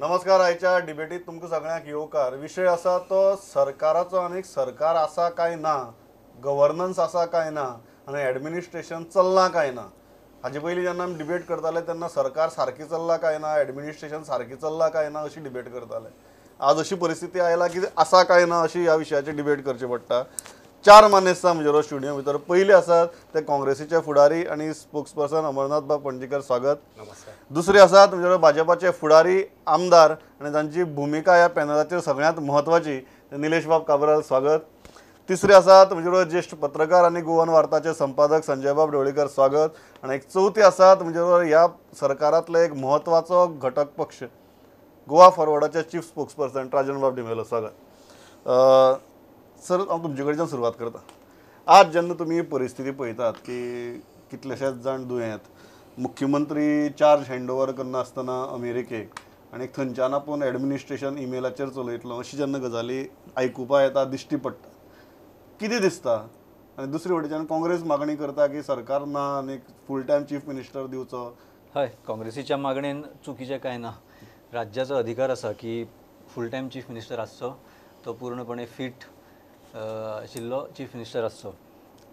नमस्कार. आयच्या डिबेटीत तुमकां सगळ्यांक येवकार. विशय आसा तो सरकाराचो आनी सरकार आसा काय ना, गव्हर्नन्स आसा काय ना आनी एडमिनिस्ट्रेशन चल्लां काय ना. हाजे पयलीं जेन्ना आमी डिबेट करताले तेन्ना सरकार सारकें चल्लां काय ना, एडमिनिस्ट्रेशन सारकें चल्लां काय ना अशी डिबेट करताले. आज अशी परिस्थिती आयला की आसा काय ना अशी ह्या विशयाची डिबेट करची पडटा. चार मानेस्तां म्हज्या स्टुडियो भितर. पयले आसात ते काँग्रेसीचे फुडारी आनी स्पोक्सपर्सन अमरनाथ बाब पणजीकर, स्वागत. नमस्कार. दुसरे आसात म्हज्या भाजपाचे फुडारी आमदार आनी तांची भुमिका ह्या पॅनलाचेर सगळ्यांत म्हत्वाची, निलेश बाब काब्राल, स्वागत. तिसरे आसात म्हजे ज्येष्ठ पत्रकार आनी गोवन वार्ताचे संपादक संजय बाब ढवळीकर, स्वागत. आनी एक चवथे आसात म्हजे ह्या सरकारांतलो एक म्हत्वाचो घटक पक्ष गोवा फॉरवर्डाचे चीफ स्पोक्सपर्सन ट्राजन बाब डिमेलो, स्वागत. सर, हांव तुमचे कडच्यान सुरवात करता. आज जेन्ना तुमी परिस्थिती पळयतात की कितलेशेच जाण दुयेंत, मुख्यमंत्री चार्ज हँडओवर करनासतना अमेरिकेक आनी थंयच्यान आपूण एडमिनिस्ट्रेशन इमेलाचेर चलयतलो अशी जेन्ना गजाली आयकुपा येता, दिश्टी पडटा, कितें दिसता? आनी दुसरे वटेच्यान काँग्रेस मागणी करता की सरकार ना आनी फूल टायम चीफ मिनिस्टर दिवचो. हय, काँग्रेसीच्या मागणेन चुकीचें कांय ना. राज्याचो अधिकार आसा की फूल टायम चीफ मिनिस्टर आसचो, तो पूर्णपणे फिट आशिल्लो चीफ मिनिस्टर आसचो.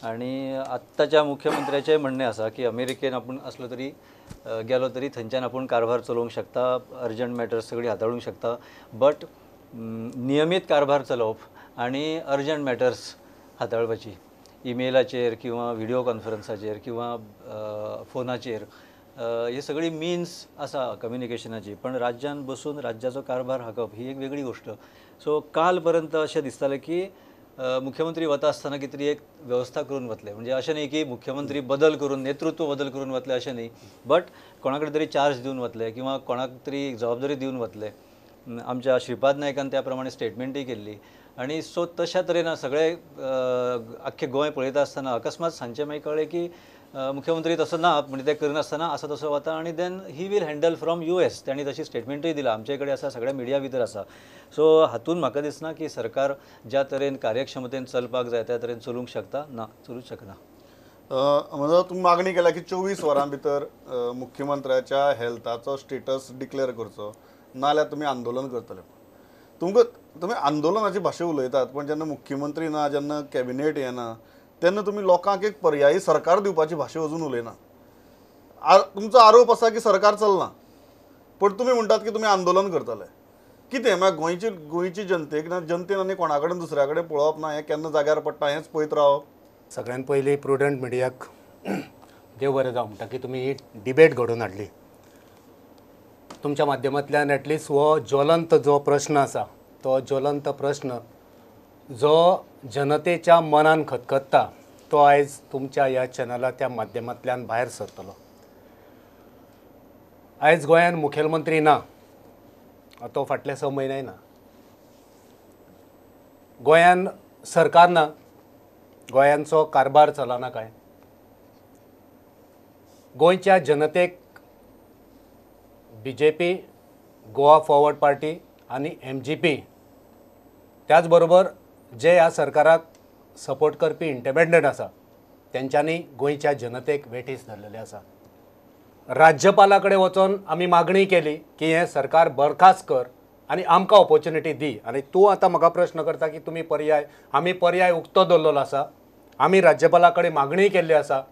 आनी आत्ताच्या मुख्यमंत्र्याचें म्हणणें आसा की अमेरिकेन आपूण आसलो तरी गेलो तरी थंयच्यान आपूण कारभार चलोवंक शकता, अर्जंट मॅटर्स सगळी हाताळूंक शकता, बट नियमीत कारभार चलोवप आनी अर्जंट मॅटर्स हाताळपाची इमेलाचेर किंवा व्हिडियो कॉन्फरन्साचेर किंवा फोनाचेर ही सगळी मिन्स आसा कम्युनिकेशनाची, पण राज्यान बसून राज्याचो कारभार हाकप ही एक वेगळी गोश्ट. सो काल पर्यंत अशें दिसतालें की मुख्यमंत्री वता आसतना कितें तरी एक वेवस्था करून वतले, म्हणजे अशें न्ही की मुख्यमंत्री बदल करून, नेतृत्व बदल करून वतले अशें न्ही, बट कोणा कडेन तरी चार्ज दिवन वतले किंवा कोणाक तरी जबाबदारी दिवन वतले. आमच्या श्रीपाद नायकान त्या प्रमाणे स्टेटमेंटूय केल्ली. आनी सो तशा तरेन सगळे आख्खें गोंय पळयता आसतना अकस्मात सांजचें मागीर कळ्ळें की मुख्यमंत्री तसो ना, म्हणजे ते करनासतना आसा तसो वता आनी then he will handle from US. तांणी तशी स्टेटमेंटूय दिला, आमचे कडेन आसा, सगळ्या मिडिया भितर आसा. सो हातून म्हाका दिसना की सरकार ज्या तरेन कार्यक्षमतेन चलपाक जाय त्या तरेन चलूंक शकता ना, चलूंक शकना. म्हजो तुमी मागणी केल्या की 24 वरां भितर मुख्यमंत्र्याच्या हेल्थाचो स्टेटस डिक्लेअर करचो, नाजाल्यार तुमी आंदोलन करतले. तुमकां तुमी आंदोलनाची भाशा उलयतात, पण जेन्ना मुख्यमंत्री ना, जेन्ना कॅबिनेट येना, तेन्ना तुमी लोकांक एक पर्यायी सरकार दिवपाची भाशा अजून उलयना. तुमचो आरोप आसा की सरकार चलना, पण तुमी म्हणटात की तुमी आंदोलन करतले. कितें मागीर गोंयची जनतेक ना, जनतेन आनी कोणा कडेन दुसऱ्या कडेन पळोवप ना, हें केन्ना जाग्यार पडटा हेंच पळयत रावप. सगळ्यान पयलीं प्रुडंट मिडियाक देव बरें जावं म्हणटा की तुमी ही डिबेट घडोवन हाडली. तुमच्या माध्यमांतल्यान एटलिस्ट हो ज्वलंत जो प्रश्न आसा तो ज्वलंत प्रश्न जो जनतेच्या मनान खतखत्ता तो आयज तुमच्या ह्या चॅनला त्या माध्यमांतल्यान भायर सरतलो. आयज गोंयान मुखेलमंत्री ना, तो फाटले 6 म्हयने ना. गोंयान सरकार ना, गोंयांचो कारभार चलना काय. गोंयच्या जनतेक BJP, Goa forward party आनी MGP, त्याच बरोबर जे ह्या सरकाराक सपोर्ट करपी इंडिपेंडंट आसा तेंच्यांनी गोंयच्या जनतेक वेठीस धरलेले आसा. राज्यपाला कडेन वचोन आमी मागणी केली की हें सरकार बरखास्त कर आनी आमकां ऑपोर्चुनिटी दी. आनी तूं आतां म्हाका प्रश्न करता की तुमी पर्याय, आमी पर्याय उक्तो दवरलेलो आसा. आमी राज्यपाला कडेन मागणी केल्ली आसा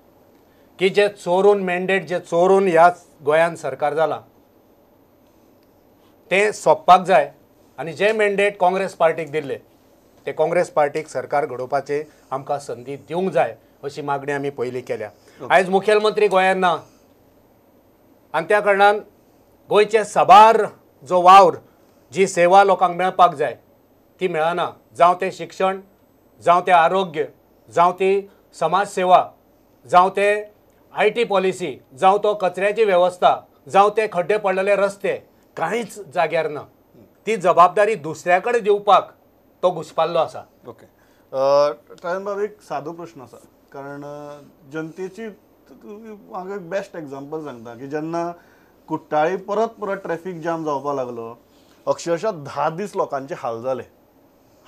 की जे चोरून मॅन्डेट, जे चोरून ह्या गोंयान सरकार जालां तें सोंपपाक जाय आनी जे मॅन्डेट काँग्रेस पार्टीक दिल्ले ते काँग्रेस पार्टीक सरकार घडोवपाचे आमकां संदी दिवंक जाय अशी मागणी आमी पयलीं केल्या. आयज मुखेलमंत्री गोंयांत ना आनी त्या कारणान गोंयचे साबार जो वावर, जी सेवा लोकांक मेळपाक जाय ती मेळना. जावं तें शिक्षण, जावं तें आरोग्य, जावं ती समाज सेवा, जावं तें IT policy, जावं तो कचऱ्याची वेवस्था, जावं ते खड्डे पडलेले रस्ते, कांयच जाग्यार ना. ती जबाबदारी दुसऱ्या कडेन दिवपाक तो घुसपाल्लो आसा. ओके, ट्राजन बाब, एक सादो प्रश्न आसा, कारण जनतेची म्हाका एक बेस्ट एग्जाम्पल सांगता की जेन्ना कुट्टाळी परत परत ट्रॅफिक जाम जावपाक लागलो, अक्षरशः 10 दीस लोकांचे हाल जाले,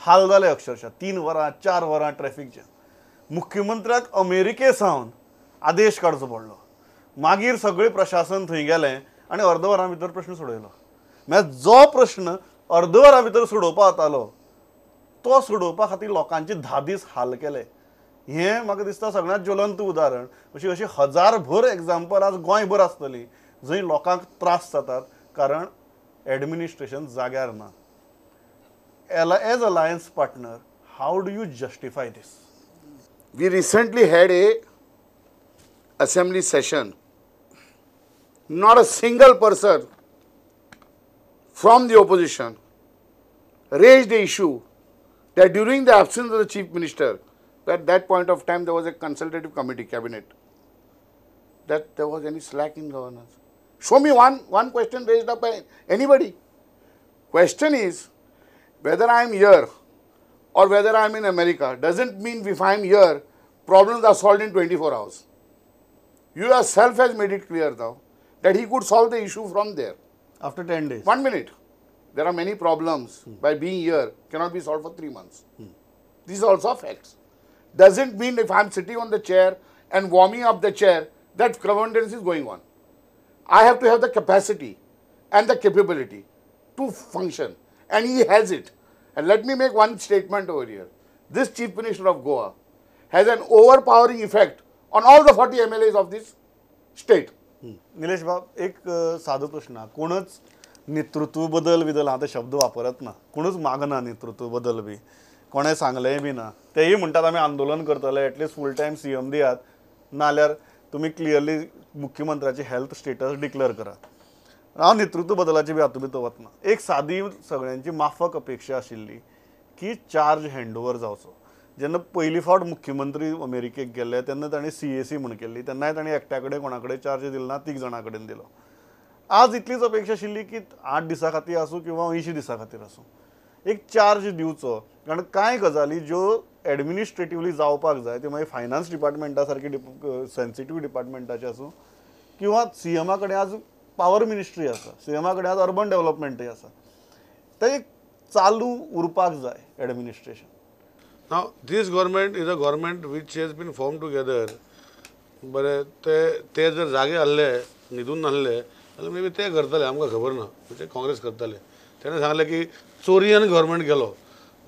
हाल जाले अक्षरशः 3 वरां 4 वरां ट्रॅफिक जाम. मुख्यमंत्र्याक अमेरिके सावन आदेश काडचो पडलो, मागीर सगळें प्रशासन थंय गेलें आनी अर्द वरां भितर प्रश्न सोडयलो. म्हळ्यार जो प्रश्न अर्द वरा भितर सोडोवपा वतालो तो सोडोवपा खातीर लोकांचे 10 दीस हाल केले. हें म्हाका दिसता सगळ्यांत ज्वलंत उदाहरण. अशी अशी हजारभर एग्जाम्पल आज गोंयभर आसतली जंय लोकांक त्रास जातात कारण एडमिनिस्ट्रेशन जाग्यार ना. As alliance partner, how do you justify this? We recently had a assembly session. Not a single person from the opposition raised the issue that during the absence of the chief minister, at that point of time there was a consultative committee, cabinet, that there was any slack in governance. Show me one question raised up by anybody. Question is, whether I am here or whether I am in America doesn't mean if I am here, problems are solved in 24 hours. You yourself has made it clear now that he could solve the issue from there. After 10 days. 1 minute. There are many problems by being here cannot be solved for 3 months. These are also facts. Doesn't mean if I am sitting on the chair and warming up the chair that governance is going on. I have to have the capacity and the capability to function, and he has it. And let me make one statement over here. This Chief Minister of Goa has an overpowering effect on all the 40 MLAs of this state. Nilesh बाब, एक सादो प्रश्न. कोणच नेतृत्व बदल बिदल आतां शब्द वापरत ना, कोणूच मागना नेतृत्व बदल बी, कोणें सांगलेंय बी ना. तेय म्हणटात आमी आंदोलन करतले, at least full time CM दियात, नाल्यार तुमी क्लियरली मुख्यमंत्र्याची हेल्थ स्टेटस डिक्लेअर करात. हांव नेतृत्व बदलाची बी हातूंत भितर वतना एक सादी सगळ्यांची माफक अपेक्षा आशिल्ली की चार्ज हँड ओवर जावचो. जेन्ना पयली फावट मुख्यमंत्री अमेरिकेक गेल्ले तेन्ना ताणें CAC म्हूण केल्ली, तेन्नाय ताणें एकट्या कडेन कोणा कडेन चार्ज दिलो ना, 3 जाणां कडेन दिलो. आज इतलीच अपेक्षा आशिल्ली की 8 दिसां खातीर आसूं किंवा 80 दिसां खातीर आसूं एक चार्ज दिवचो. कारण कांय गजाली ज्यो एडमिनिस्ट्रेटिवली जावपाक जाय त्यो मागीर फायनान्स डिपार्टमेंटा सारकी सेन्सिटीव डिपार्टमेंटाचे आसूं किंवा सीएमा कडेन आज पावर मिनिस्ट्री आसा, सीएमा कडेन आज अर्बन डेव्हलपमेंटय आसा, ते एक चालू उरपाक जाय administration. Now, this government is a government which has been formed together. बरें ते जर जागे आहले न्हिदून नासले जाल्यार मे बी ते करतले, आमकां खबर ना. म्हणजे काँग्रेस करताले. तेणें सांगलें की चोरयेन गव्हर्मेंट गेलो.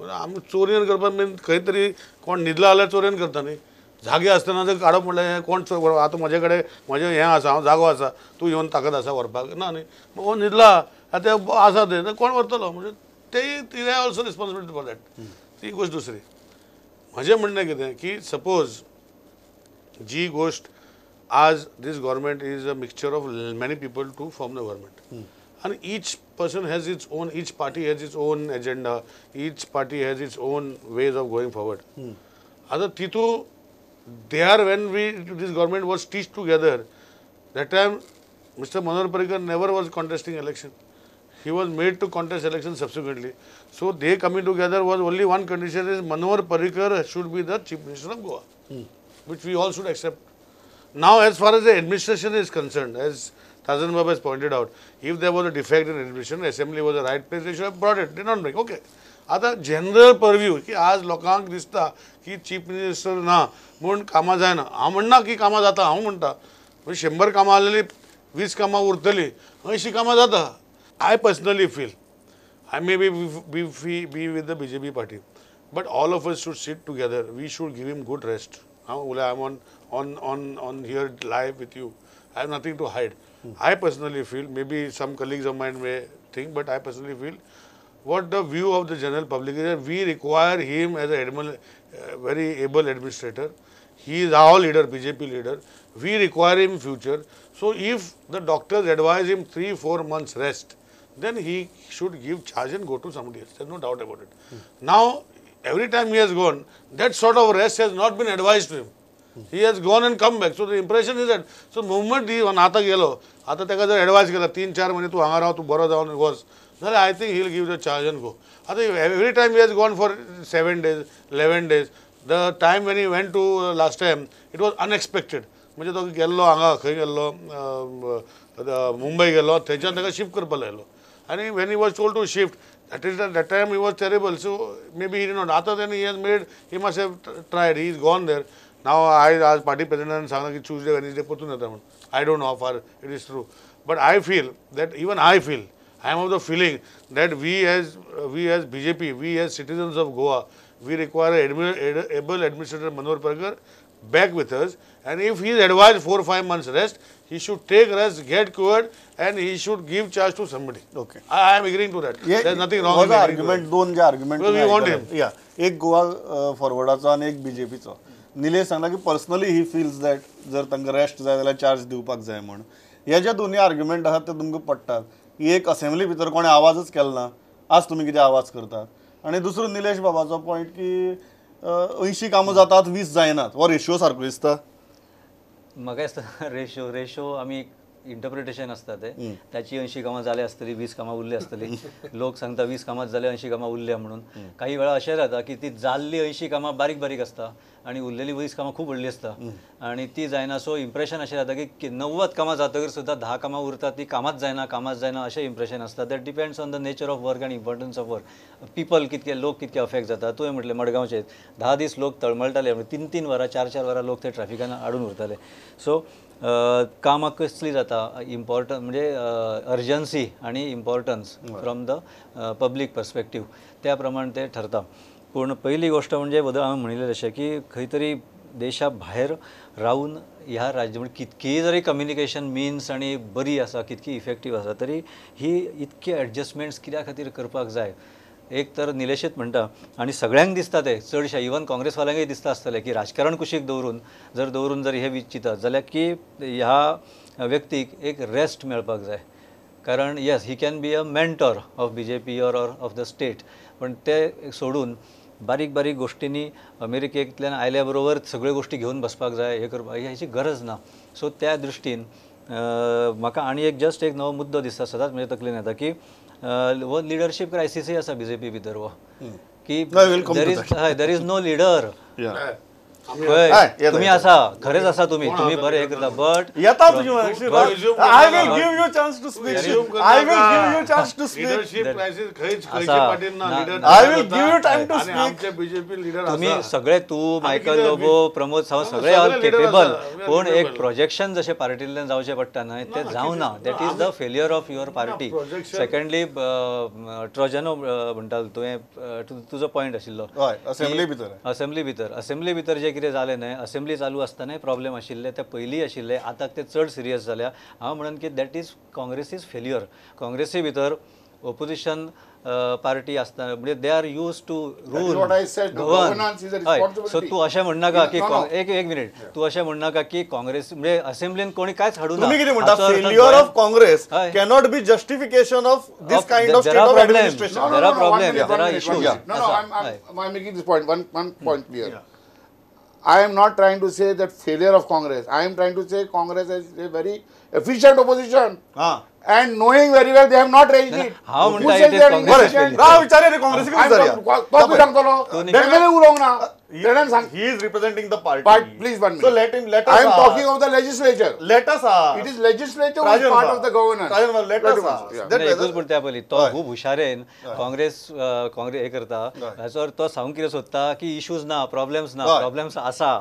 आमी चोरयेन करपाक मीन खंय तरी कोण न्हिदला जाल्यार चोरयेन करता न्ही. जागे आसतना जर काडप म्हणल्यार कोण आतां म्हजे कडेन म्हजें हें आसा, हांव जागो आसा, तूं येवन ताकद आसा व्हरपाक ना न्ही. हो न्हिदला आतां आसा ते कोण व्हरतलो, म्हणजे तेय they are also responsibility for that. ती गोश्ट दुसरी. म्हजें म्हणणें कितें की सपोज जी गोश्ट आज this government is a mixture of many people to form the government, and each person has its own, each party has its own agenda, each party has its own ways of going forward. आतां तितू they are when we this government was stitch together that time Mister Manohar Parrikar never was contesting election. He was made to contest election subsequently. So they coming together was only one condition is Manohar Parrikar should be the Chief Minister of Goa, which we all should accept. Now as far as the administration is concerned, as Tarzan Baba has pointed out, if there was a defect in administration, assembly was the right place, they should have brought it. Did not bring. Okay. आतां general purview की आज लोकांक दिसता की chief minister ना म्हूण कामां जायना. हांव म्हणना की कामां जाता, हांव म्हणटा म्हणजे 100 कामां आसलेलीं 20 कामां उरतलीं, 80 कामां जाता. I personally feel, I may be with the BJP party, but all of us should sit together. We should give him good rest. I am on here live with you. I have nothing to hide. I personally feel, maybe some colleagues of mine may think, but I personally feel what the view of the general public is that we require him as a very able administrator. He is our leader, BJP leader. We require him in future. So if the doctors advise him 3-4 months rest, then he should give charge and go to somebody else. There is no doubt about it. Now, every time he has gone, that sort of rest has not been advised to him. He has gone and come back. So the impression is that, so movement he आता गेलो, आता ताका जर advise केला 3-4 महिने तूं हांगा राव, तूं बरो जावन वच, जाल्यार I think he will give the charge and go. आतां every time he has gone for 7 days, 11 days, the time when he went to last time, it was unexpected. म्हणजे तो गेल्लो हांगा, खंय गेल्लो, मुंबय गेल्लो, थंयच्यान ताका शिफ्ट करपाक लायलो. आनी when he was told to shift, that is that time he was terrible. So maybe he did not. After then he has made, he must have tried. He is gone there. Now I आज party president सांगला की Tuesday, Wednesday परतून येता म्हणून. I don't know how far it is true. But I feel that even I feel, I am of the feeling that we as BJP, we as citizens of Goa, we require able administrator Manohar Parrikar back with us, and if he is advised 4 or 5 months rest, he should take rest, get cured, and he should give charge to somebody. Okay. I am agreeing to that. There is nothing wrong in argument. दोन जे argument we want him. Yeah, एक गोवा फॉरवर्डाचो आनी एक बीजेपीचो. निलेश सांगला की personally he feels that जर तांकां rest जाय जाल्यार चार्ज दिवपाक जाय म्हण. हे जे दोन्ही आर्ग्युमेंट आसात ते तुमकां पडटात. एक असेंब्ली भितर कोणें आवाजच केलो ना, आज तुमी कितें आवाज करतात. आनी दुसरो निलेश बाबाचो पॉयंट की 80 कामां जातात 20 जायनात, हो रेशियो सारको दिसता म्हाका दिसता. रेशो रेशो आमी इंटरप्रिटेशन आसता ते, ताची 80 कामां जाली आसतली, 20 कामां उरली आसतली. लोक सांगता 20 कामां जाले 80 कामां उरल्या म्हणून. काही वेळा अशें जाता की ती जाल्ली 80 कामां बारीक बारीक आसता आनी उरलेली 20 कामां खूब व्हडली आसता आनी ती जायना. सो इम्प्रेशन अशें जाता की 90 कामां जातकीर सुद्दां 10 कामां उरता, ती कामाच जायना कामाच जायना अशें इम्प्रेशन आसता. That depends on the nature of work आनी इम्पॉर्टन्स ऑफ वर्क. पिपल कितके, लोक कितके अफेक्ट जाता. तुवें म्हटलें मडगांवचे 10 दीस लोक तळमळटाले, 3-3 वरां 4-4 वरां लोक ते ट्रॅफिकान आडून उरताले. सो कामां कसली जाता, इम्पॉर्टन्स म्हणजे अर्जन्सी आनी importance from the public perspective त्या प्रमाण ते ठरता. पूण पहिली गोष्ट म्हणजे बदल हांवें म्हणिल्लें तशें की खंय तरी देशा भायर रावन ह्या राज्य म्हणजे कितकीय जरी कम्युनिकेशन मिन्स आनी बरी आसा, कितकी इफेक्टीव आसा, तरी ही इतकी एडजस्टमेंट्स कित्या खातीर करपाक जाय. एक तर निलेशच म्हणटा आनी सगळ्यांक दिसता ते, चडशे इवन काँग्रेसवाल्यांकय दिसता आसतलें की राजकारण कुशीक दवरून जर हे चिंतत जाल्यार की ह्या व्यक्तीक एक रेस्ट मेळपाक जाय. कारण yes, he can be a mentor of B J P or of the state, पण ते सोडून बारीक बारीक गोष्टींनी अमेरिकेंतल्यान आयल्या बरोबर सगळ्यो गोष्टी घेवन बसपाक जाय, हे करपाक हेची गरज ना. सो त्या दृश्टीन म्हाका आनी एक जस्ट एक नवो मुद्दो दिसता सदांच म्हज्या तकलेन येता की हो लिडरशीप क्रायसिसूय आसा बीजेपी भितर. हो की there is no leader. तुम्ही आसा, खरेंच आसा, तुम्ही तुम्ही बरें हें करता, बट येता तुजी I will give you chance to speak. I will give you chance to speak. Leadership crisis खंयच खंयचे पार्टीन ना. Leader I will give you time to speak. आमचे बीजेपी लीडर तुम्ही सगळे, तू मायकल लोबो, प्रमोद सावंत सगळे ऑल केपेबल, पूण एक प्रोजेक्शन जशें पार्टींतल्यान जावचें पडटा न्हय तें जावना. That is the failure of your party. Secondly, Trajano म्हणटालो तुवें, तुजो पॉयंट आशिल्लो असेंब्ली भितर, असेंब्ली भितर जें कितें जालें न्हय, असेंब्ली चालू आसतनाय प्रॉब्लेम आशिल्ले, ते पयलीं आशिल्ले, आतां ते चड सिरियस जाल्या. हांव म्हणून की that is Congress is failure. काँग्रेसी भितर ओपोजिशन पार्टी आसतना म्हणजे they are use to rule. हय, सो तूं अशें म्हणनाका की एक एक मिनीट, तूं अशें म्हणनाका की काँग्रेस म्हणजे असेंब्लीन कोणी कांयच हाडूं ना. तुमी कितें म्हणटा, failure of Congress cannot be justification of this kind of state of administration. There are problem, there are issues. No, no, I am making this point, one point clear. I am not trying to say that failure of Congress. I am trying to say Congress is a very efficient opposition. And knowing very well they have not raised it. हांव म्हणटा it is Congress failure. राव विचारया रे काँग्रेसीक विचारया. तो सांगतलो. तेणें उलोवंक ना. तेणें सांग. He is representing the party. Please one minute. So let him, let us. I am talking of the legislature. Let us ask. It is legislature who is part of the governance. Rajan, let us ask. एकूच पूण त्या पयलीं तो खूब हुशारेन काँग्रेस काँग्रेस हें करता, हाचो अर्थ तो सांगूंक कितें सोदता की इश्यूज ना, प्रॉब्लेम्स ना, प्रॉब्लेम्स आसा,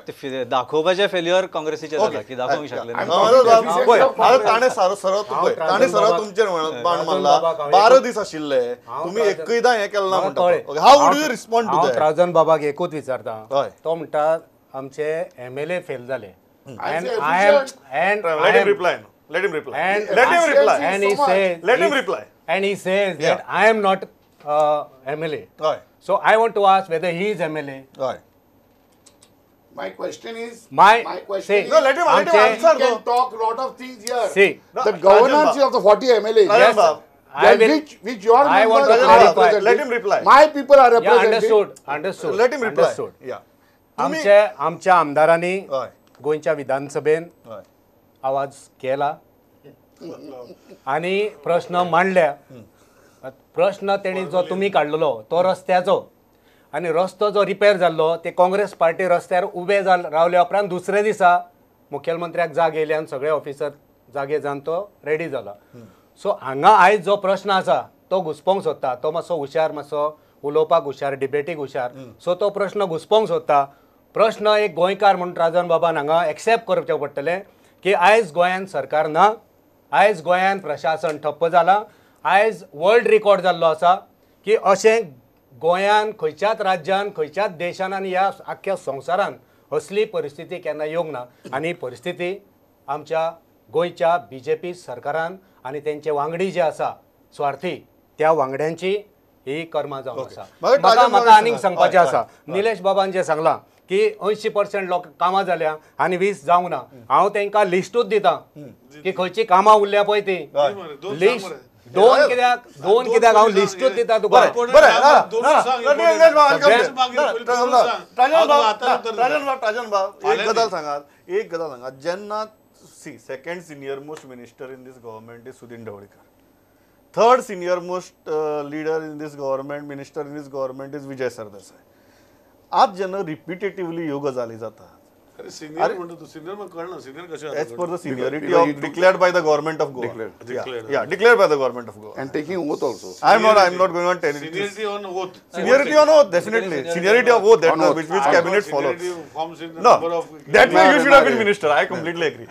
ते दाखोवपाचें फेल्युअर काँग्रेसीचें जाता की दाखोवंक शकले ना. ताणें सरळ ताणें सरळ तुमचेर बाण मारला. 12 दीस आशिल्ले तुमी एकदां हें केलें ना म्हणटा. How would you respond to that? Rajan बाबाक एकूच विचारता, तो म्हणटा आमचे एमएलए फेल जाले. And let him reply. Let him reply. Let him reply. And he says, let him reply. And he says that I am not MLA. So I want to ask whether he is MLA. My question is, my question is, no, let him answer. We can talk lot of things here. See, the governance of the 40 MLAs. Yes, I will, which your I want to members are. Let him reply. My people are represented. Yeah, understood, understood. Let him reply. Understood. Yeah. आमच्या आमदारांनी गोंयच्या विधानसभेन आवाज केला आनी प्रश्न मांडल्या. प्रश्न तेणी जो तुमी काडलेलो तो रस्त्याचो, आनी रस्तो जो रिपेर जाल्लो ते काँग्रेस पार्टी रस्त्यार उबे रावल्या उपरांत दुसऱ्या दिसा मुखेलमंत्र्याक जाग येयली आनी सगळे ऑफिसर जागे जावन तो रेडी जाला. सो हांगा आयज जो प्रश्न आसा तो घुसपोवंक सोदता, तो मातसो हुशार, मातसो उलोवपाक हुशार, डिबेटीक हुशार, सो तो प्रश्न घुसपोवंक सोदता. प्रश्न एक गोंयकार म्हूण राजन बाबान हांगा एक्सेप्ट करचें पडटलें की आयज गोंयान सरकार ना, आयज गोंयान प्रशासन ठप्प जालां, आयज वर्ल्ड रिकॉर्ड जाल्लो आसा की अशें गोंयान खंयच्याच राज्यान खंयच्याच देशान आनी ह्या आख्ख्या संवसारान असली परिस्थिती केन्ना येवंक ना. आनी परिस्थिती आमच्या गोंयच्या बीजेपी सरकारान आनी तेंचे वांगडी जे आसा स्वार्थी त्या वांगड्यांची ही कर्मां जावन आसा. म्हाका म्हाका आनीक सांगपाचें आसा, निलेश बाबान जें सांगलां की 80% लोक कामां जाल्या आनी 20 जावंक ना, हांव तांकां लिस्टूच दिता की खंयची कामां उरल्या पळय ती लिस्ट. दोन कित्याक दोन कित्याक हांव लिस्टूच दिता तुका. एक गजाल सांगात, एक गजाल सांगात, जेन्ना see second senior most minister in this government is Sudin Dhavalikar, third senior most leader in this government, minister in this government is Vijay Sardesai. आज जेन्ना रिपिटेटिवली ह्यो गजाली जातात, as per the seniority of declared by the government of Goa, yeah, declared by the government of Goa and taking oath also. I am not going on telling seniority on oath, seniority on oath, definitely seniority of oath, that which cabinet follows. No, that way you should have been minister. I completely agree.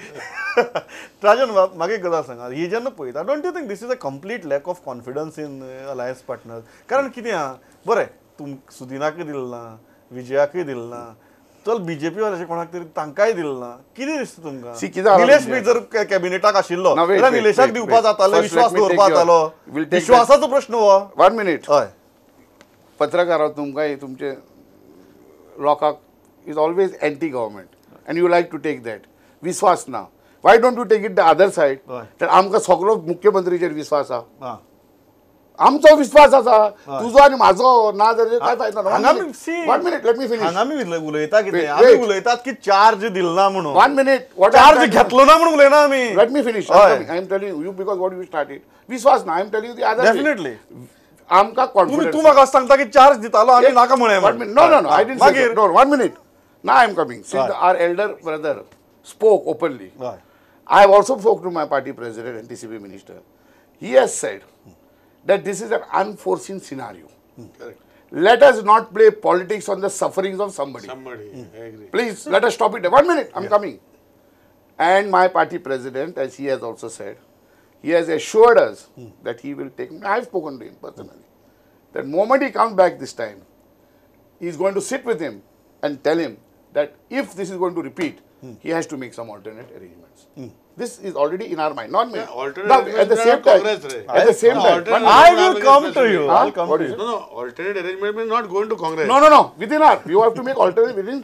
Rajan बाब, म्हाका एक गजाल सांगा, ही जेन्ना पळयता, don't you think this is a complete lack of confidence in alliance partner? कारण कितें आहा, बरें तुम सुदिनाकय दिलें ना, विजयाकय दिलें ना, चल बीजेपी वाल्याचे कोणाक तरी तांकांय दिलें ना, कितें दिसता तुमकां? निलेश बी जर कॅबिनेटाक आशिल्लो जाल्यार निलेशाक दिवपा जातालो, विश्वास दवरपा जातालो. विश्वासाचो प्रश्न हो. 1 मिनीट. हय, पत्रकार तुमकां तुमचे लोकांक is always anti government and you like to take that विश्वास ना. Why don't you take it the other side? तर आमकां सगळो मुख्यमंत्रीचेर विश्वास आसा, आमचो विश्वास आसा, तुजो आनी म्हाजो ना जाल्यार काय फायदो ना. 1 minute, let me finish. हांगा आमी उलयता कितें, आमी उलयतात की चार्ज दिलना म्हणून. 1 मिनीट, चार्ज घेतलो ना म्हणून उलयना आमी. Let me finish. I am telling you because what you started विश्वास ना. I am telling you the other. Definitely आमकां कॉन्फिडन्स. तूं म्हाका सांगता की चार्ज दितालो आनी नाका म्हळें. No no no, I didn't say. No, 1 minute. Now I am coming. Since our elder brother spoke openly, I have also spoke to my party president and TCP minister. He has said that this is an unforeseen scenario. Correct. Let us not play politics on the sufferings of somebody. Somebody, I agree. Please, let us stop it. 1 minute, I'm coming. And my party president, as he has also said, he has assured us that he will take, I have spoken to him personally, that moment he comes back this time, he is going to sit with him and tell him that if this is going to repeat, he has to make some alternate arrangements. This is already in our mind, not me. Yeah, now, at the same time, at the same time, I will come to you. I'll come to you. No, no, alternate arrangement means not going to Congress. No, no, no. Within our, you have to make alternate within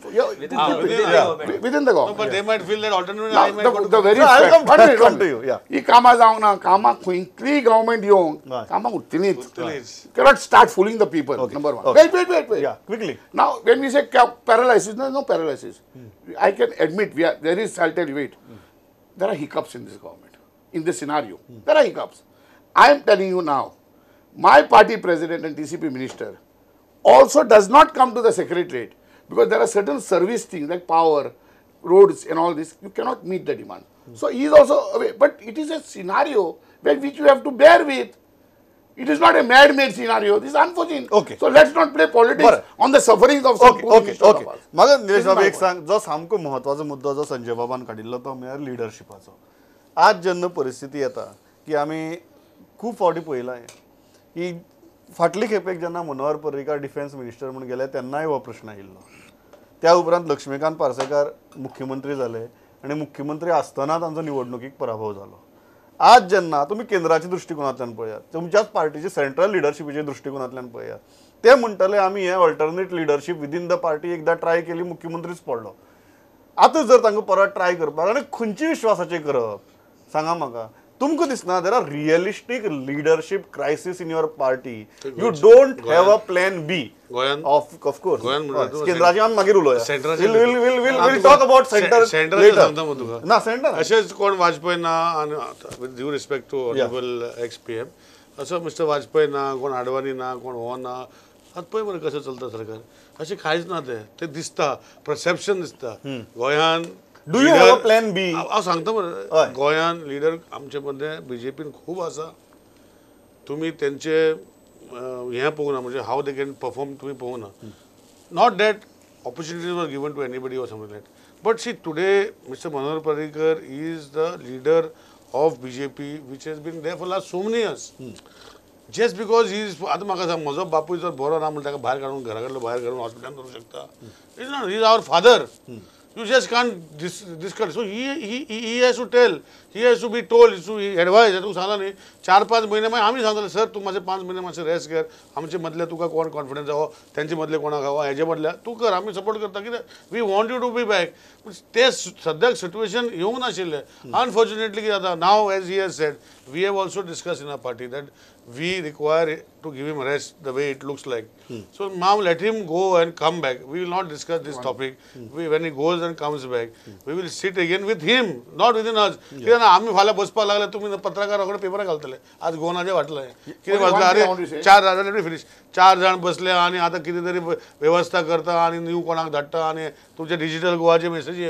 within the government. No, but they might feel that alternate now, arrangement. The, the very no, I'll come to you. Yeah. He kama जाऊं ना, kama quickly government येऊन, kama उठतीच. Cannot start fooling the people. Okay. Number one. Okay. Wait, wait, wait, wait. Yeah, quickly. Now, when we say paralysis, no, no paralysis. I can admit we are there is. I'll tell you. Wait. There are hiccups in this government, in this scenario. There are hiccups. I am telling you now, my party president and TCP minister also does not come to the secretariat because there are certain service things like power, roads and all this, you cannot meet the demand. So he is also away. But it is a scenario where which you have to bear with. It is not a mad-made scenario. This is unforeseen. Okay. So let's not play politics on the sufferings of some poor okay, okay. म्हाका निलेश बाबा एक सांग, जो सामको म्हत्वाचो मुद्दो जो संजय बाबान काडिल्लो तो म्हळ्यार लिडरशिपाचो. आज जेन्ना परिस्थिती येता की आमी खूब फावटी पळयलां की फाटले खेपेक जेन्ना मनोहर पर्रीकार डिफेन्स मिनिस्टर म्हूण गेले तेन्नाय हो प्रश्न आयिल्लो. त्या उपरांत लक्ष्मीकांत पार्सेकार मुख्यमंत्री जाले आनी मुख्यमंत्री आसतना तांचो निवडणुकीक पराभव जालो. आज जेन्ना तुमी केंद्राच्या दृश्टिकोनांतल्यान पळयात, तुमच्याच पार्टीचे सेंट्रल लिडरशिपीच्या दृश्टिकोनांतल्यान पळयात, ते म्हणटले आमी हे alternate leadership within the party एकदां ट्राय केली, मुख्यमंत्रीच पडलो. आतां जर तांकां परत ट्राय करपाक आनी खंयचे विश्वासाचेर करप सांगा म्हाका. तुमकां दिसना there are realistic leadership crisis in your party? You don't have a plan B. Of course केंद्राचे आमी मागीर उलोवया. Will talk about centre later. ना सेंटर अशेंच कोण वाजपेयी ना, आनी with due respect to honourable ex PM, असो मिस्टर वाजपेयी ना, कोण आडवाणी ना, कोण हो ना. आतां पळय मरे कशें चलता सरकार, अशें कांयच ना. तें दिसता, परसेप्शन दिसता गोंयान. Do you have a plan B? हांव सांगता मरे, गोंयान लिडर आमचे मदें बीजेपीन खूब आसा. तुमी तेंचे हें पळोवंक ना, म्हणजे how they can perform तुमी पळोवंक ना. Not that opportunities were given to anybody or something like that, but see today Mister Manohar Parrikar is the leader of BJP which has been there for last so many years. Just because he is, आतां म्हाका सांग, म्हजो बापूय जर बरो ना म्हणटा ताका भायर काडून, घरा कडलो भायर काडून हॉस्पिटलान दवरूंक शकता? It's not, he is our father. You just can't discuss. So he has to tell, he has to be told, to advise. तुका सांगला न्ही, 4-5 म्हयने मागीर आमी सांगतले, सर तूं मातशें 5 म्हयने मातशें रेस्ट कर, आमचे मदले तुका कोण कॉन्फिडन्स जावो, तेंचे मदले कोणाक हांव हेजे मदल्या तूं कर, आमी सपोर्ट करता, कित्याक we want you to be back. ते सद्याक सिट्युएशन येवंक नाशिल्लें. अनफॉर्च्युनेटली कितें जाता now, as he has said, we have also discuss in our party that we require to give him rest the way it looks like. So now let him go and come back. We will not discuss this topic. When he goes and comes back, we will sit again with him, not within us. कित्याक आमी फाल्यां बसपाक लागले तुमी पत्रकारा कडेन पेपरां घालतले, आज गोनाचें वाटलें कितें वाचलें, अरे 4 जाण फिनीश, 4 जाण बसले आनी आतां कितें तरी वेवस्था करता आनी न्यू कोणाक धाडटा आनी तुमचे डिजिटल गोवाचे मॅसेजी.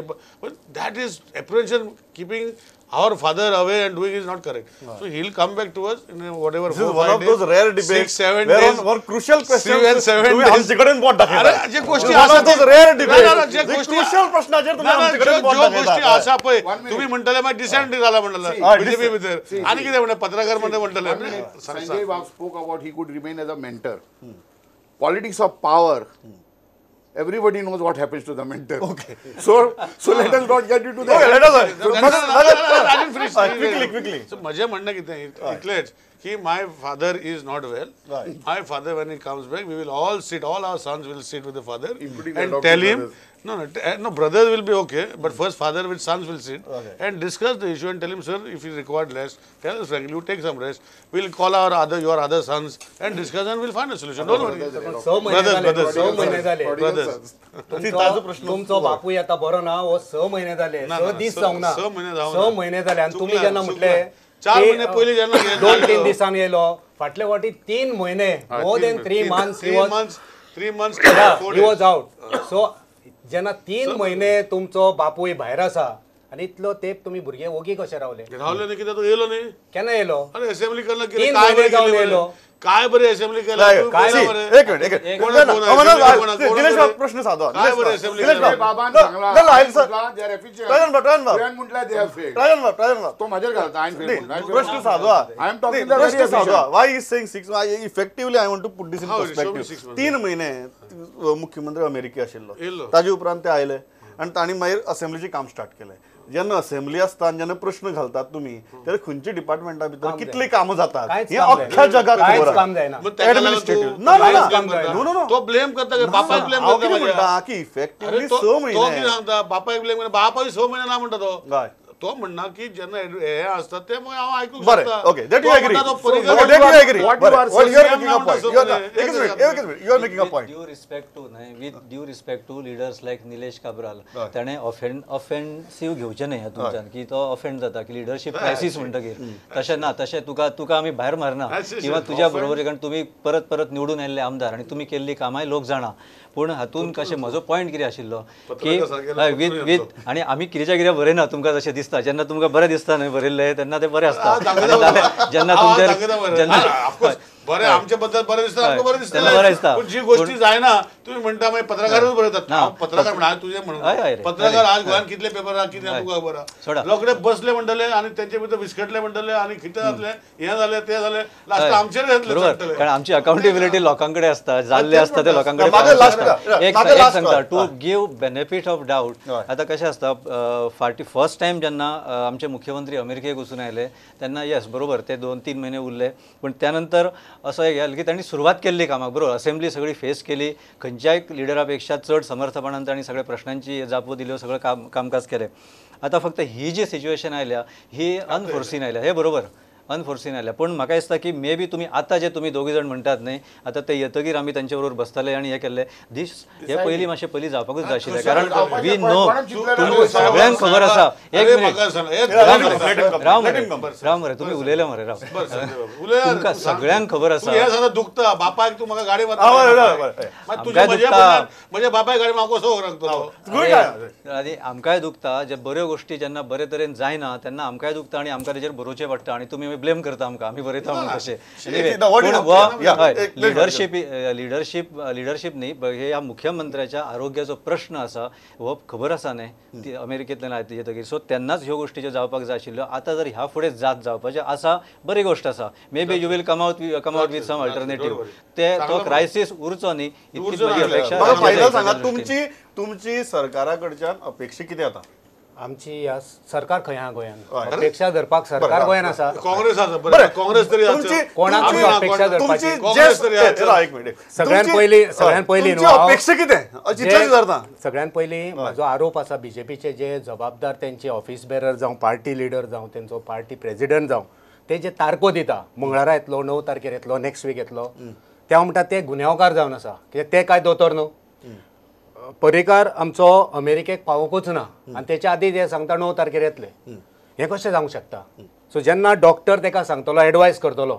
That is apprehension, keeping our father away and doing is not correct. So he'll come back to us in whatever. This is one of those rare debates. 6-7 where days. On one crucial question. 6 and 7 days. आमचे कडेन बोट दाखयता. अरे जे गोष्टी one of those rare debates. जे गोष्टी crucial प्रश्नाचेर तुम्ही आमचे कडेन बोट ज्यो गोष्टी दाखयता. आसा पळय तुम्ही म्हणटले मागीर डिसेंट जाला म्हणटले बीजेपी भितर आनी कितें म्हणटा पत्रकार म्हणटा म्हणटले. Sanjay Babu spoke about he could remain as a mentor. Politics of power. Everybody knows what happens to the mentor. Okay. So let us not get into that. Okay, let us. I didn't finish. Quickly. So, म्हजें म्हणणें कितें इतलेंच की my father is not well. Right. My father, when he comes back, we will all sit, all our sons will sit with the father including and tell him. No, brothers will be okay, but first father with sons will sit and discuss the issue and tell him, sir, if you required rest, tell us frankly, you take some rest. We'll call our other, your other sons and discuss and we'll find a solution. Don't worry. 6 म्हयने जाले. Brothers. तुमचो बापूय आतां बरो ना, हो 6 म्हयने जाले, 6 दीस जावंक ना, 6 म्हयने जाले. आनी तुमी जेन्ना म्हटलें 4 म्हयने पयलीं जेन्ना 2-3 दिसांनी येयलो, फाटले फावटी 3 म्हयने, more than 3 months 3 months he was out. So जेन्ना 3 म्हयने तुमचो बापूय भायर आसा आनी इतलो तेप तुमी भुरगे ओगी कशे रावले? रावले न्ही, कित्याक तो येयलो न्ही. केन्ना येयलो? अरे असेंब्ली करना 3 म्हयने जावन येयलो. काय बरी असेंब्ली केला. एक मिनिट, एक मिनिट, प्रश्न सादो. प्रश्न सादो. प्रश्न सादो. Why is saying 6? Effectively I want to put this in perspective. 3 म्हयने मुख्यमंत्री अमेरिके आशिल्लो, ताजे उपरांत ते आयले आनी तांणी मागीर असेंब्लीचें काम स्टार्ट केलें. जेन्ना असेंब्ली आसता आनी जेन्ना प्रश्न घालतात तुमी तेन्ना खंयच्या डिपार्टमेंटा भितर कितली कामां जातात हें अख्ख्या जगाक खबर आसा. एडमिनिस्ट्रेटिव्ह ना ना ना तो ब्लेम करता, बापायक ब्लेम करता. म्हणटा की इफेक्टिवली 6 म्हयने तो कितें सांगता, बापायक ब्लेम करता, बापाय 6 म्हयने ना म्हणटा तो. तो म्हणना की जेन्ना हे आसता ते मागीर हांव आयकूंक शकता. Okay, that you agree. That you agree. What you are making a point. एक minute, you are making a point. Due respect to न्हय, with due respect to leaders like Nilesh Cabral, ताणें ऑफेन्सिव घेवचें न्हय हातूंतल्यान की तो ऑफेंड जाता की लिडरशीप क्रायसीस म्हणटकीर. तशें ना, तशें तुका आमी भायर मारना किंवा तुज्या बरोबर, कारण तुमी परत परत निवडून आयिल्ले आमदार आनी तुमी केल्ली कामांय लोक जाणा. पूण हातून कशें म्हजो पॉयंट कितें आशिल्लो की विथ आनी आमी कित्याच्या कित्याक बरयना, तुमकां जशें दिसता जेन्ना तुमकां बरें दिसता न्हय बरयल्लें तेन्ना तें बरें आसता. जेन्ना तुमचेर जेन्ना बरें आमचे बद्दल बरें दिसता, आमकां बरें दिसता, पूण जी गोष्टी जायना तुमी म्हणटा मागीर पत्रकारूच बरयतात. पत्रकार म्हणा तुजें म्हणून पत्रकार आज गोंयांत कितले पेपर आहा कितें तुका खबर आहा. रोखडे बसले म्हणटले आनी तेंचे भितर विस्कटले म्हणटले आनी कितें जातलें, हें जालें तें जालें, लास्ट आमचेर येतलें. कारण आमची अकाउंटेबिलिटी लोकां कडेन आसता, जाल्लें आसता तें लोकां कडेन. एक सांगता, to give benefit of doubt. आतां कशें आसता, फाटी फर्स्ट टायम जेन्ना आमचे मुख्यमंत्री अमेरिकेक वचून आयले तेन्ना येस बरोबर ते 2-3 म्हयने उरले, पूण त्या नंतर असो एक जालें की तांणी सुरवात केल्ली कामाक, बरोबर असेंब्ली सगळी फेस केली, खंयच्याय लिडरा पेक्षा चड समर्थपणान तांणी सगळ्या प्रश्नांची जापो दिल्यो, सगळें कामकाज केलें. आतां फक्त ही जी सिच्युएशन आयल्या ही अनफोर्सीन आयल्या, हे बरोबर अनफोर्सीन आयल्या. पूण म्हाका दिसता की मे बी तुमी आतां जे तुमी दोगी जाण म्हणटात न्हय, आतां ते येतगीर आमी तांचे बरोबर बसतले आनी हें केल्लें दीस हे पयलीं मातशें पयलीं जावपाकूच जाय आशिल्लें. कारण we know सगळ्यांक खबर आसा. एक मिनीट राव मरे, राव मरे, तुमी उलयले मरे, राव. तुमकां सगळ्यांक खबर आसा. दुखता बापायक तूं म्हाका गाडी मारता, म्हज्या बापायक गाडी म्हाका कसो आनी आमकांय दुखता. जे बऱ्यो गोश्टी जेन्ना बरे तरेन जायना तेन्ना आमकांय दुखता आनी आमकां तेजेर बरोवचें पडटा. आनी तुमी तुमी ब्लेम करता आमकां, आमी बरयता म्हणून तशें. लिडरशीप लिडरशीप लिडरशीप न्ही, ह्या मुख्यमंत्र्याच्या आरोग्याचो प्रश्न आसा हो खबर आसा न्ही, ती अमेरिकेंतल्यान आयते येतकीर. सो तेन्नाच ह्यो गोश्टी ज्यो जावपाक जाय आशिल्ल्यो, आतां जर ह्या फुडें जात जावपाचें आसा बरी गोश्ट आसा. Maybe you will come out with some alternative. ते तो क्रायसीस उरचो न्ही इतकीच म्हजी अपेक्षा. फायनल सांगा, तुमची तुमची सरकारा कडच्यान अपेक्षा कितें आतां? आमची ह्या सरकार खंय आहा गोंयांत अपेक्षा धरपाक? सरकार गोंयांत आसा, काँग्रेस आसा, बरें काँग्रेस तरी कोणाक अपेक्षा धरपाची? सगळ्यात पयलीं सगळ्यात पयलीं अपेक्षा कितें सगळ्यात पयलीं म्हजो आरोप आसा बीजेपीचे जे जबाबदार तेंचे ऑफिस बेरर जावं, पार्टी लिडर जावं, तेंचो पार्टी प्रेजिडंट जावं, ते जे तारखो दिता मंगळारा येतलो, 9 तारखेर येतलो, नेक्स्ट वीक येतलो, ते हांव म्हणटा ते गुन्यांवकार जावन आसा. कित्याक ते काय दोतोर न्हू. पर्रीकार आमचो अमेरिकेक पावोंकूच ना आनी तेच्या आदी ते सांगता 9 तारखेर येतले, हें कशें जावंक शकता? सो जेन्ना डॉक्टर तेका सांगतलो, एडवायस करतलो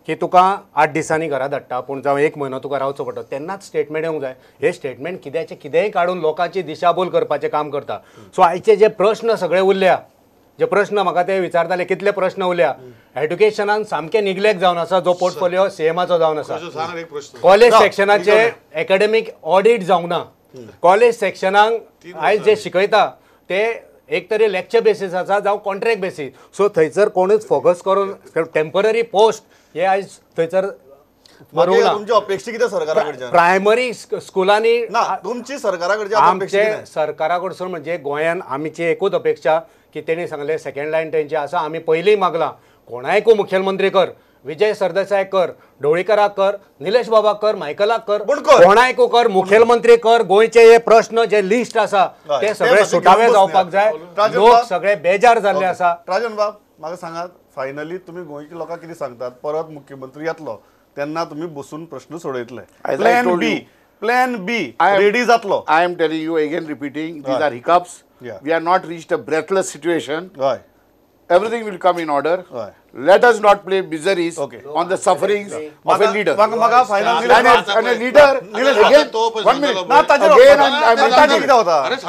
की तुका 8 दिसांनी घरा धाडटा, पूण जावं 1 म्हयनो तुका रावचो पडटलो, तेन्नाच स्टेटमेंट येवंक जाय. हे स्टेटमेंट कित्याचें कितेंय काडून लोकांची दिशाभूल करपाचें काम करता. सो आयचे जे प्रश्न सगळे उरल्या, जे प्रश्न म्हाका ते विचारताले कितले प्रश्न उरल्या, एड्युकेशनान सामकें निग्लेक्ट जावन आसा, जो पोर्टफोलियो सीएमाचो जावन आसा. कॉलेज सेक्शनाचे एकेडमीक ऑडीट जावंक ना. कॉलेज सेक्शनाक आयज जे शिकयता ते एक तरी लेक्चर बेसीस आसा जावं कॉन्ट्रॅक्ट बेसीस. सो थंयसर कोणूच फोकस करून टेम्पररी पोस्ट हे आयज थंयसर अपेक्षा कितें सरकारा कडच्यान? प्रायमरी स्कुलांनी ना तुमची सरकारा कडच्यान आमचे सरकारा कडसून म्हणजे गोंयान आमची एकूच अपेक्षा की तेणी सांगलें सेकंड लायन तेंची आसा, आमी पयलीं मागलां कोणायकू मुख्यमंत्री कर, विजय सरदेसाय कर, ढवळीकराक कर, निलेश बाबाक कर, मायकलाक कर, कोणायकू कर, मुख्यमंत्री कर. गोंयचे हे प्रश्न जे लिस्ट आसा ते सगळे सुटावे जावपाक जाय. लोक सगळे बेजार जाल्ले आसा. राजन बाब म्हाका सांगात, फायनली तुमी गोंयच्या लोकांक कितें सांगतात? परत मुख्यमंत्री येतलो तेन्ना तुमी बसून प्रश्न सोडयतले, plan B, plan B ready जातलो. I am telling you again, repeating, these are hiccups. We are not reached a breathless situation. Everything will come in order. Let us not play miseries on the sufferings of a leader. And a leader, again, 1 minute.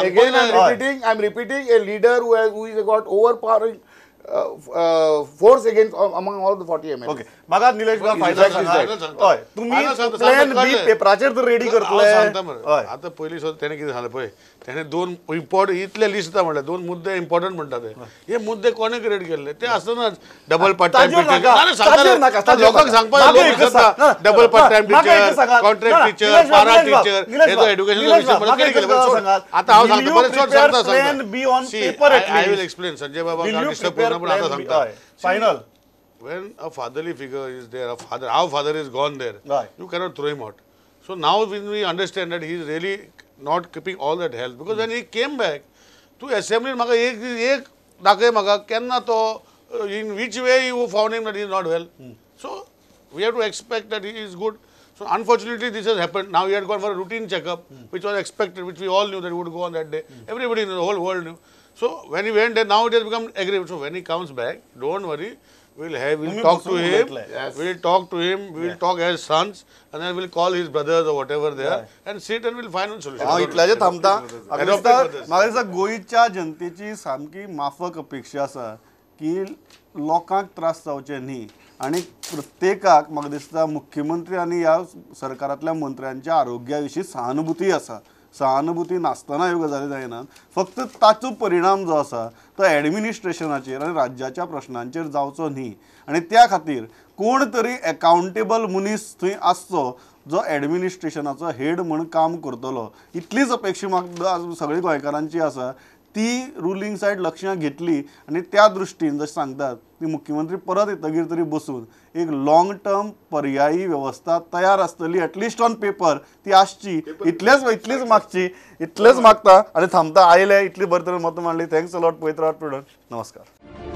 Again, I'm repeating, a leader who has got overpowering force against among all the 40 MLAs. Okay. म्हाका निलेश बाब final सांगा, तुमी plan बी पेपराचेर तर ready करतले? आतां पयलीं सुद्दां तेणें कितें सांगलें पळय, तेणें 2 इम्पॉर्टंट इतले लिस्ट दिता म्हणल्यार 2 मुद्दे इम्पॉर्टंट म्हणटा ते, हे मुद्दे कोणें क्रिएट केल्ले ते आसतनाच. डबल पार्ट टायम टिचर, लोकांक सांगपाक double part time teacher, contract teacher, para teacher, हेजो एड्युकेशन. आतां हांव सांगता बरें, सांगता सांगता, I will explain. Sanjay Baba disturb करना, पण आतां सांगता final. When a fatherly figure is there, a father, our father is gone there, right, you cannot throw him out. So now when we understand that he is really not keeping all that health, because when he came back to assembly, म्हाका एक एक दाखय म्हाका केन्ना तो, in which way you found him that he is not well. So we have to expect that he is good. So unfortunately this has happened. Now he had gone for a routine checkup, which was expected, which we all knew that he would go on that day. Everybody in the whole world knew. So when he went there, now it has become aggravated. So when he comes back, don't worry, we'll talk to him. Yes. We'll talk to him. We'll talk as sons, and then we'll call his brothers or whatever they are, and sit and we'll find a solution. हांव इतल्याचेर थांबता. म्हाका दिसता गोंयच्या जनतेची सामकी माफक अपेक्षा आसा की लोकांक त्रास जावचे न्ही, आनी प्रत्येकाक म्हाका दिसता मुख्यमंत्री आनी ह्या सरकारांतल्या मंत्र्यांच्या आरोग्या विशीं सहानुभूती आसा. सहानुभूती नासतना ह्यो गजाली जायना. फक्त ताचो परिणाम जो आसा तो एडमिनिस्ट्रेशनाचेर आनी राज्याच्या प्रश्नांचेर जावचो न्ही, आनी त्या खातीर कोण तरी एकाउंटेबल मनीस थंय आसचो जो एडमिनिस्ट्रेशनाचो हेड म्हूण काम करतलो. इतलीच अपेक्षा म्हाका सगळी गोंयकारांची आसा. ती रुलींग सायड लक्षां घेतली आनी त्या दृश्टीन जशें सांगतात ती मुख्यमंत्री परत येतगीर तरी बसून एक लॉंग टर्म पर्यायी वेवस्था तयार आसतली, एटलिस्ट ऑन पेपर ती आसची. इतलीच मागची, इतलेंच मागता आनी थांबता. आयले इतली बरे तरेन मतां मांडली. Thanks a lot. पळयत रावात प्रुडंट. नमस्कार.